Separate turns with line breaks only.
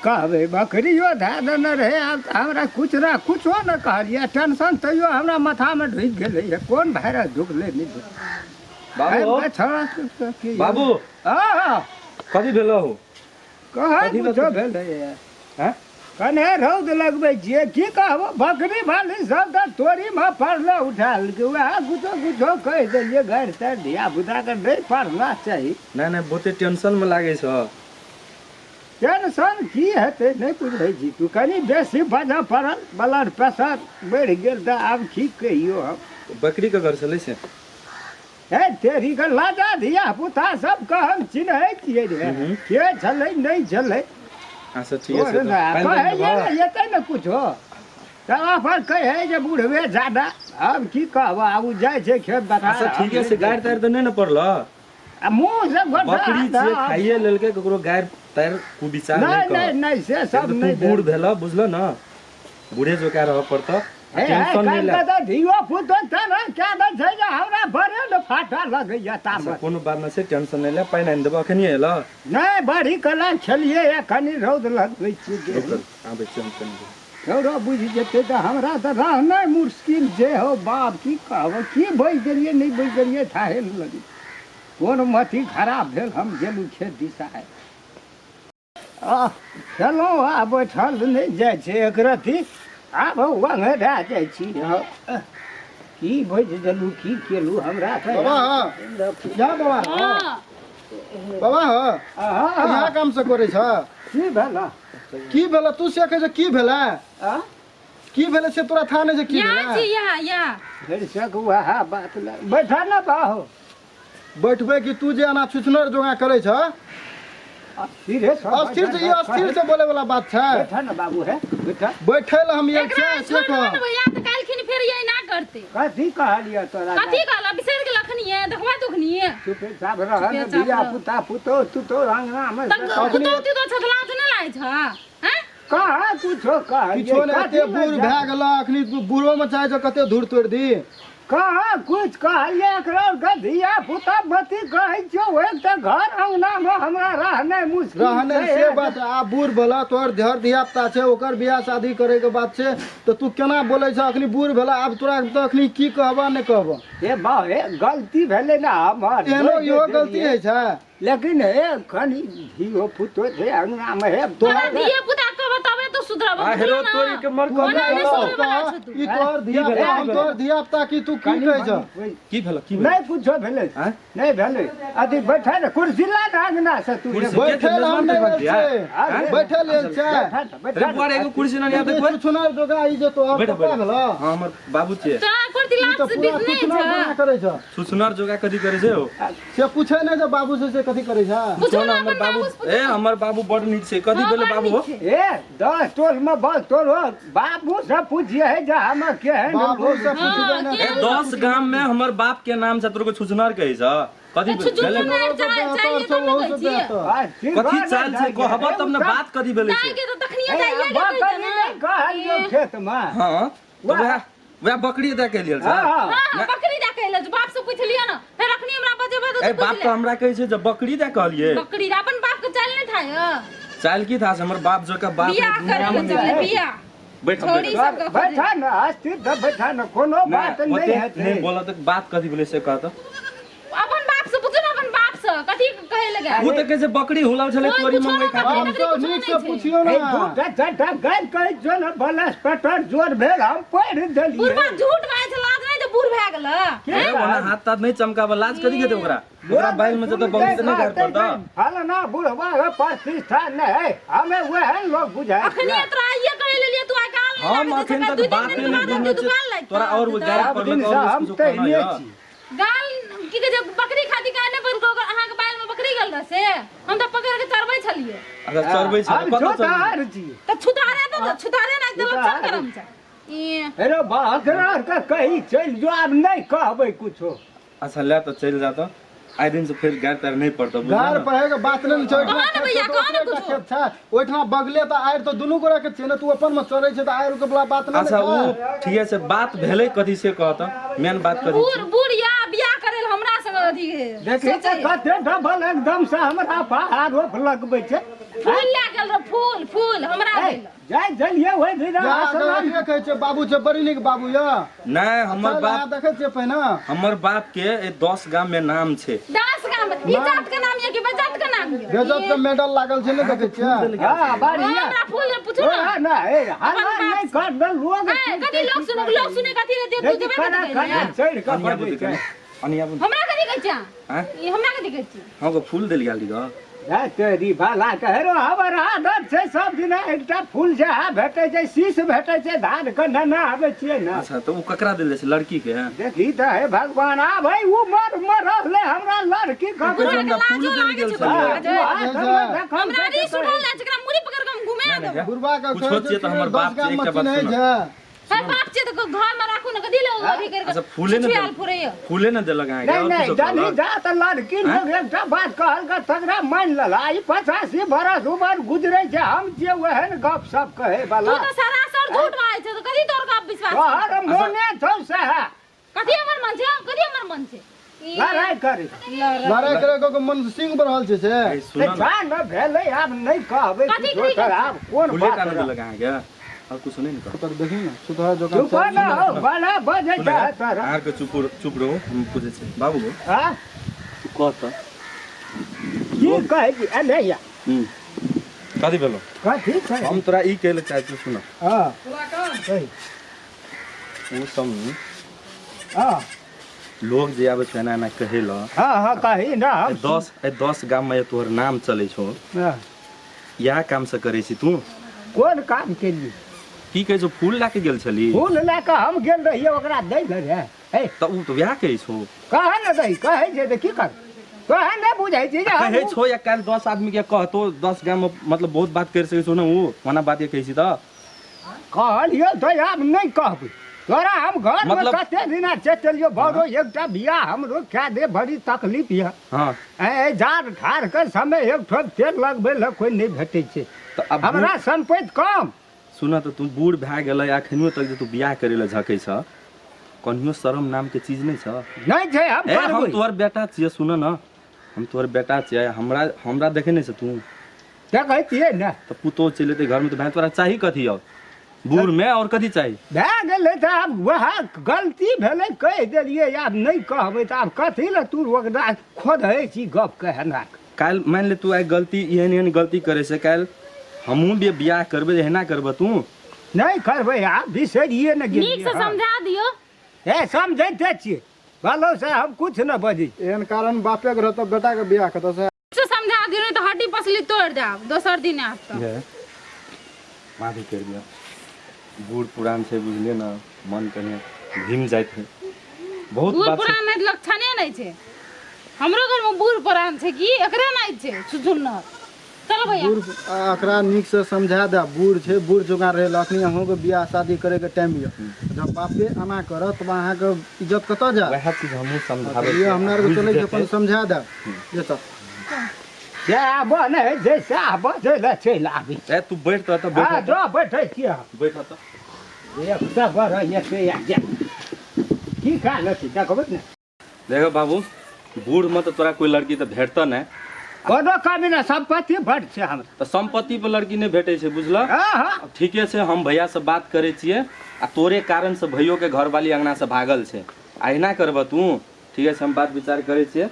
कहबै बकरियो धए देने रहै। आब तऽ हमरा किछु ने किछो नहि कहलियै, टेंशन तैयो हमरा माथामे ढुकि गेलैए। कोन वायरस ढुकलै नहि ढुकलै।
बाबू
छौड़ा की
बाबू
हँ
कथी भेलौ?
कहाँ
कथी
कुछो भेलैए।
हैं?
कने रौद लगबै छियै। की कहबो, बकरी वाली सब तऽ तोरीमे पड़ले उठायल के वएह कुछो कुछो कहि देलियै। गारि तारि धिया पुताके नहि पढ़ना चाही।
नहि नहि, बहुते टेंशन मे लागै छ।
टेंशन की हेतै नहि बुझै छी तू। कनि बेसी बजऽ पड़ल, ब्लड प्रेशर बढ़ि गेल तऽ आब की कहियौ हम।
बकरी के घर छलै से?
हे तेरी के लाजा, धिया पुता सबके हम चिन्है छियै रे, के छलै नहि छलै।
अच्छा ठीक छै, तऽ पानि तानि
कहै
देबह?
ने एतै ने कुछो तब अपन कहै जे बुढ़बे जादा। आब की कहब, आब ओ जाइ छै खेत बथार।
अच्छा ठीके छै। गारि तारि तऽ नहि ने पड़ल?
आ मुँह से गोटा
बकरी छियै, खाइए लेलकै। ककरो गारि तारि कुविचार
नहि
नहि
नहि
कर।
नहि, से सब
तू
नहि।
बूढ़ भेल, बुझल न, बूढ़े जोका रह पड़त।
हे हे
टेंशन नहि
काल्हि
ले।
तऽ धियो पुतो तेना कए दै छै जे हमरा बड़े ने फाटा लगैया
अच्छा
तामस।
कोनो बात नहि छै, टेंशन नहि ले, पानि आनि देबो। अखन एल?
नहि, बड़ी कला खेलियै या कनि रौद लगबै छियै देहमे।
रुकल आबै छी हम कनि देर।
छौड़ा बुझि जेतै तऽ हमरा तऽ रहनाइ मुश्किल छै। हौ बाप, की कहब, की बजि देलियै नहि बजि देलियै थाहे नहि लगै। कोन मति खराब भेल, हम गेलहुँ खेत दिशा। आह, खेलहुँ आ बैठल नहि जाइ छै एक रत्ती, आब ओंघरा जाइ छी। हँ, की बजि देलहुँ, की केलहुँ हमरा तऽ।
बाबा या बाबा।
हाँ।
बाबा हो, यहाँ काम से करै छ?
की भेल?
की भेला तू से कहै छ की भेला?
आ?
की भेलै से तोरा था नहि जे की
यहाँ
भेला?
छी, यहाँ यहाँ।
फेर से वएह बात लए बैठा ने बाहो।
बैठबै कि तू जे एना छुछनर जोगा करै छ?
अस्थिर है सब।
अस्थिर से ई अस्थिर से बोले वाला बात छै?
बैठा ने बाबू, है बैठा।
बैठै लए हम आयल
एकरा
छियै से
छोड़ देबै
कह
ने भैया तऽ काल्हिखिन फेर यही ना करतै।
कथी कहलियै तोरा?
कथी कहला, बिसरि गेल अखनिये? देखबा दुखनिये।
चुपे चाप रह ने।
चुपे चाप
धिया
रह।
पुता पुतोह तुतोह अंगना मे।
तऽ पुतहु तुतहु छथि, लाज नहि लागै छ? हैं?
कहाँ कुछो कहलियै?
किछो नहि।
कथी
एते बूढ़ भए गेल अखनी, बूढ़ो मे चाहे छ कते धूर तोड़ि दी।
कहाँ कुछ कहलियै एकरा के? धिया पुता बती कहै छियौ, एक तऽ घर अंगना मे हमरा रहनाइ मुश्किल
रहने
छै।
से बात, आ बूढ़ भेला, तोहर धर धिया पुता छै, ओकर बियाह शादी करे के बात छै, तऽ तू केना बोलै छ? अखनी बूढ़ भेला, आब तोरा तऽ अखनी की कहबा नहि कहबा।
हे बा हे, गलती भेलै ने हमर।
एहनो इहो गलती होइ छै?
लेकिन हे कनि धियो पुतो छै अंगना मे हे।
तोरा धिये पुता कहबो तबे तो सुधरबो।
आ हेरो तोरी के मर
तू
कम
हमरा
नहि
कह,
सुधरबला छौ तू।
ई तोहर धिया
की भेलै?
पुता, हम तोहर धिया पुता की तू की
कनि
कहै छ?
मनि
की भेल, की भेल?
नहि कुछो भेलै।
आँय?
नहि भेलै। अथी बैठा ने, कुर्सी ला ने अंगना से तू।
कुर्सी?
बैठे लए हम नहि आयल छै।
आँय?
बैठे लेल छै।
बैठा ने, बैठा
रे
ने।
बुआ रे, एगो कुर्सी ना आबे कोई।
छुछुनर जोगा ई जे तोहर
बैठ
पप्पा
बैठ।
भेल।
हां, हमर बाबू छियै।
तोरा कुर्ती
ई
लाज
तऽ
से
पूरा
बिक नहि
छुछुनर
छ।
जोगा करै छ।
सुसुनर जोगा कथी करै छै हो?
से पूछे नहि जे बाबू से, से कथी करै छ।
पूछो ने
हमर
अपन
बाबू।
बाबू से पूछो।
ए, हमर बाबू बड़ नीक छै। कथी
हाँ,
भेलै
बड़
बाबू हो?
नीक छै।
ए 10 टोल में बस टोल हो, बाबू से पूछिए है जे हम केहन
बाबू
लोग
से पूछबै
हाँ,
ने।
ए, 10 गाम में हमर बाप के नाम से तोर को छुछुनर कहै छ? कथी
तऽ छुछुनर
भेलै?
चाहिए तब ने कहै छियै।
कथी चाल छै कहब तब ने। बात कथी भेलै
जाय
से?
के तऽ तखनिये जाइए के कहै छै ने।
कहलियौ खेत में।
हां, तऽ वएह वएह बकरी दए के लेल छै।
हाँ।
हाँ, बकरी दए के एलो छै, बाप से पुछलियै ने, फेर अखनी हमरा बजेबै तऽ
ए
तू
बाप
बुझि
तऽ
ले।
हमरा कहै छै जे बकरी दए कहलियै।
बकरी दए अपन बाप के चालि नहि था यौ।
चाल की था से हमर बाप जका बाप
बियाह
है
करे
दुनिया
ले
में
चलले
नहि।
बियाह।
बैठ
छोड़ी
बैठ।
सबके खोजे।
बैठा ने, अस्थिर तऽ बैठा ने, कोनो बात
नहि
नहि
ओते
हेतै।
नहि बोलऽ तऽ बात कथी भेलै से कह तऽ।
अपन बाप से पूछू ने, अपन बाप से कथी कहै लगे।
ओ तऽ कहै छै बकरी हुलल छलै
कोइ
तोरी
पूछो
मंगै
ना
खातिर।
हम
बकरी
सब
कुछो
नीक से
नहि छै।
पुछियौ
ए
ने।
दूटा चारिटा गारि कहै छियौ ने, बलस पेटर जोर भेल, हम पढ़ि देलियै।
बुढ़बा झूठ बाजै छै, लाज नहि जे बूढ़ भए गेल।
ए, ओना हाथ ताथ नहि चमकाबऽ, लाज कथी हेतै ओकरा? ओकरा बाइल में जतऽ बकरी तऽ नहि गारि पड़तौ।
फलना बुढ़वा के प्रतिष्ठा नहि है, हमे वएह लोग बुझाइ
अखनी तोरा आइये कहै लेलियै, तू आइ गाल नहि
हम
लागै
अखन
छै,
तक
दू तीन
बाते
दिन
नहि
के बाद
बुझने
तू
छियै।
गाल लागि
तोरा और गारि
सब
पड़लक
दिन से
और
हम
किछो
तऽ
कहना
एने
यऽ?
छी।
गाल की कहै छै, बकरी खाती काहे नहि पड़लको? अहाँके बाइल में बकरी गेल रहे से हम तऽ पकड़ के चरबै छलियै।
अच्छा, चरबै छलै?
हम
कतऽ चरबै?
छोटार छी।
तऽ छुतारे तऽ छुतारे राखि देलक, सब करम छै ई।
हेरो बकरा के कही चलि जो, आब नहि कहबै कुछो।
अच्छा ले तऽ चलि जा तऽ आइ दिन से फेर गारि तारि नहि पड़तौ, बुझलियै
गार
ने?
पढ़े के बात नहि छै।
कहाँ ने भैया, कहाँ ने
ओकरे
कुछो।
खेत छै ओहिठमा बगले, तऽ आरि तऽ दुनू गोरा के छै ने। तू अपन में चरै छै तऽ आरि के वाला बात नहि
अच्छा
ने
ओ
छै।
ठीके छै, बात भेलै कथी से कह तऽ, मेन बात कथी
बूढ़
छै?
बूढ़ या बियाह करे लए हमरा संग अथी
देखी तऽ
सोचैए।
कते डबल एकदम से हमरा पर आरोप लगबै छै।
फूल लए गेल रह, फूल फूल। फूल हमरा
ए,
देल
जाय जलिए ओहि दिन
या
आसमान
अगर कहै छै बाबू छै बड़ी नीक बाबू यऽ
नहि हमर
चल,
बाप
अहाँ देखै छियै पहिने
हमर बाप के ए 10 गाम में नाम छै।
10 गाम ई जात के नाम ये कि बेजात के नाम ये?
गजब के मेडल लागल छै, नहि देखै छियै?
हाँ बढ़िया।
हमरा फूल दे पूछू ना।
ना ना ए हल्ला
अपन बाप
नहीं कर दे लोग।
ए कथी लोग सुनो, लोग सुने कथी रे? तू जेबे
खाना
कथी
खाना
कहै?
चढ़ के
अनिया
बजै
बुद्धि
छै।
कने अनिया बुद्धि।
हमरा कथी कहै छै?
आँय?
ई हमरा कथी कहै छै?
हाँ गो फूल देल गेल ग।
जा तेरी भला कहे रो, हमर आदत छै सब दिना एकटा फूल जे है भेटै छै, शीश भेटै छै, धान के नना आबै छियै ने।
अच्छा तऽ ओ ककरा देल जाइ छै? लड़की के?
देखी तऽ हे भगवान, आब है उमर मरल हमरा लड़की के
बुढ़ा के
हमरा फूल
लाजो
देल
लागै
गेल
छै
छलै।
बुढ़ा के। हमरा
हमरा
रीस उठल जाइ छै, एकरा मुड़ी पकड़ के हम घुमा देब।
बुढ़बा के
कुछो
कहै
छियै
छै
तऽ हमर
कि
बाप
10
छै,
गाम
एकटा
मे
बात
चिन्है
सुनऽ।
छै।
है बाप छै तऽ घर में राखू ने, कथी ले अथी करि के
अच्छा, फूले ने
छुछुआल
देल-
फुरैया।
फूले ने देलक अहाँके
नहीं
और
नहीं
किछो
जानी
कहलक?
जा तऽ लड़की लोग एकटा बात कहल के तकरा मान लेला। ई 85 बरस उमर गुजरे छै, हम जे ओहन गप सप कहै
तू
वाला।
तऽ सरासर झूठ बाजै छै, तऽ कथी तोर गप विश्वास
तोहर मोने छौ सएह।
कथी हमर मन छै? कथी हमर मन छै? ई
लड़ाइ करे
लड़ाइ करे के मन सिंह बढ़ल छै से।
ए, सुनऽ ने।
जा न भेलै, आब नहि कहबै
कथी
किछो
कथी
तऽ आब कोन
फूले
बात
टा ने
रहल?
देलक अहाँके और कुछो नहि ने कहलक?
तक देखी ने सुतहर जोकान
चुप न हो बड़ा बजै
सुनऽ,
छै तोरा।
अहाँके चुप चुप रहू, हम पूछै छी बाबू गो।
हाँ?
तू कह तऽ।
की कहै छी? ए नहि या।
कथी भेलो?
कथी छै?
हम तोरा ई कहै लए चाहै छी, सुनऽ।
हाँ कही।
ओ सब
हाँ
लोग जे आबै छै एना एना कहै लए।
हाँ हाँ कही ना हम।
10 गाम में तोहर नाम चलै छौ।
हाँ।
इएह काम से करै छी तू?
कोन काम केलियै?
की कहै छौ, फूल लए के गेल छली?
फूल लए कऽ हम गेल रहियै ओकरा दै लए रे। हे
तऽ ओ तऽ वएह कहै छौ।
कहे ने दै कहै छै तऽ की कर, तोहे नहि बुझै छी जे हम
कहै छौ या काल्हि 10 आदमी के कहतो 10 गाम में मतलब बहुत बात करि सकै छौ ने, ओ ओना बात के कहै छी तऽ
कहलियौ तऽ आब नहि कहबै तोरा हम घर में
मतलब-
कते दिना चेतलियौ बड़ो एकटा बियाह हमरो कए दे, बड़ी तकलीफ यऽ।
हाँ।
ए जाड़ ठाढ़ के समय एक ठोप तेल लगबै लए कोइ नहि भेटै छै।
तऽ आब
हमरा सम्पति कम।
सुनऽ तऽ तू बूढ़ भए गेलै अखनियो तक जे तू बियाह करै लए झकै छह, कनियो शरम नाम के चीज नहि छह?
नहि छै। हम
ए हम
करबै।
तोहर बेटा छियै, सुनऽ ने, हम तोहर बेटा छियै, हमरा हमरा देखै नहि छ तू?
देखै छियै ने।
तऽ पुतोह चलि एतै घरमे तऽ भाय तोरा चाही कथी और बूढ़ में और कथी चाही?
भए गेलै तऽ आब वएह गलती भेलै, कहि देलियै, आब नहि कहबै तऽ आब कथी लए तू ओकरा खोधै छी गप के हमरा?
काल्हि मानि ले तू आइ गलती एहन एहन गलती करै छै, काल्हि हमहूँ भी बियाह करबै एहना करबै तू?
नहि करबै, आब बिसरिए ने
नीक
गेलियै।
से समझा दियौ।
हे समझैते छियै भलो से, हम कुछ न बजै छी।
एहन कारण बापे के रहतौ बेटा के बियाह कतऽ से?
से समझा दियौ नहि तऽ हड्डी पसली तोड़ि देब दोसर दिन आयब तऽ।
ये माफी कर दिया, बूढ़ पुरान छै बुझलियै ने, मन कनि भीम जाइत है बहुत
बूढ़
बात छै।
पुरान नहि लक्षणे नहि छै। हमरो घरमे बूढ़ पुरान छै कि एकरे नहि छै छुछुन्नर। चलो भैया।
बूढ़ एकरा नीक से समझा दे, बूढ़ छै बूढ़ जोगार रहल, अखनी अहूँके बियाह शादी करे के टाइम यऽ, जब बापे एना करत तब अहाँके इज्जत कतऽ जायत?
वएह चीज हमहूँ समझाबै
ये
छियै,
हमरा आरके
बुझि
चलै छै
जेतै।
अपन समझा दे जे चल।
जे आबऽ नहि जे से आबऽ जे लए चलि आबी।
ए तू बैठ तऽ एतऽ बैठ।
हँ जो बैठै छियै हम।
बैठ तऽ।
एक तऽ बड़ एते आ जा की खा लेतै देखबै ने।
देखो बाबू, बूढ़ में तऽ तोरा कोई लड़की तऽ भेटतऽ नहि।
कोनो कमी नहि, सम्पत्ति बड छै हमरा।
तऽ सम्पत्ति पर लड़की नहि भेटै छै बुझलक?
हँ हँ।
आब ठीके छै, हम भैया से बात करै छियै आ तोरे कारण से भैयो के घरवाली अंगना से भागल छै, आ एना करबह तू? ठीके छै, हम बात विचार करै छियै।